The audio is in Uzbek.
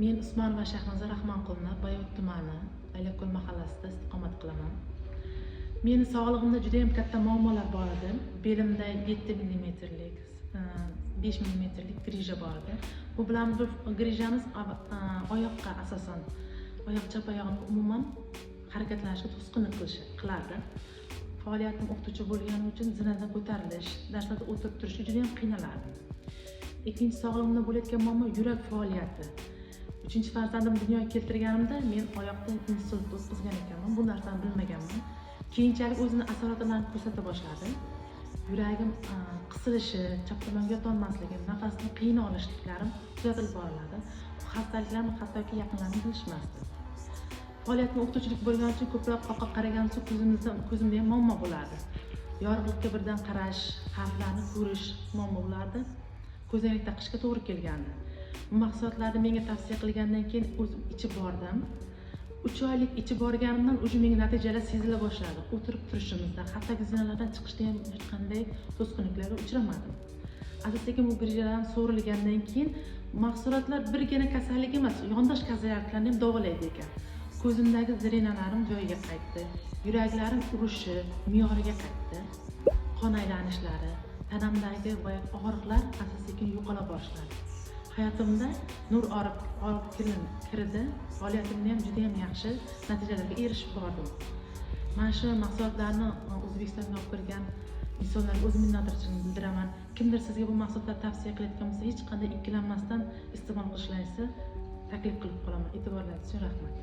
Men Usmonova Shahnoza Rahmonqulovna, Bayot tumani, Aylakko'l mahallasida istiqomat qilaman. Meni sog'lig'imda juda ham katta muammolar bor edi. Belimda 7 millimetrlik, 5 millimetrlik grija bor edi. Bu bilan bu grijamiz oyoqqa, asosan oyoq, chap oyog'imga umuman harakatlanishga to'sqinlik qilardi. Faoliyatim o'qituvchi bo'lgani uchun zinadan ko'tarilish, darslarda o'tirib turishga juda ham qiynalardim. Ikkinchi sog'lig'imda bo'layotgan muammo yurak faoliyati. Uchinchi farzandimni dunyoga keltirganimda men oyoqda insult o'tkazgan ekanman. Bu narsani bilmaganman. Keyinchalik o'zini asoratlarini ko'rsata boshladi. Yuragim qisilishi, chap tomonga yotolmasligim, nafasni qiyin olishliklarim kuzatilib boriladi. Bu xastaliklarni hattoki yaqinlarim bilishmasdi. Faoliyatim o'qituvchilik bo'lgani uchun ko'proq orqaga qaragan so'ng ko'zimda ham muammo bo'lardi. Yorug'likka birdan qarash, harflarni ko'rish muammo bo'lardi. Ko'zoynak taqishga to'g'ri kelgandi. Bu mahsulotlarni menga tavsiya qilgandan keyin o'zim ichib bordim. 3 oylik ichib borganimdan уже menga natijalar sezila boshladi. O'tirib turishimizda, hattoki zinalardan chiqishda ham hech qanday to'sqinliklarga uchramadim. Asta sekin bu grijalarim so'rilgandan keyin mahsulotlar birgina kasallik emas, yondosh kasalliklarni ham davolaydi ekan. Ko'zimdagi зрения larim joyiga qaytdi. Yuraklarim urishi me'yoriga qaytdi. Qon aylanishlari, tanamdagi boyagi og'riqlar asta sekin yo'qola boshladi. Hayotimda nur olib kirdi. Faoliyatimda ham juda ham yaxshi natijalarga erishib bordim. Mana shu mahsulotlarni O'zbekistonga olib kirgan insonlarga o'z minnatdorchiligimni bildiraman. Kimdir sizga bu mahsulotlarni tavsiya qilayotgan bo'lsa, hech qanday ikkilanmasdan iste'mol qilishlaringizni taklif qilib qolaman. E'tiborlaringiz uchun rahmat.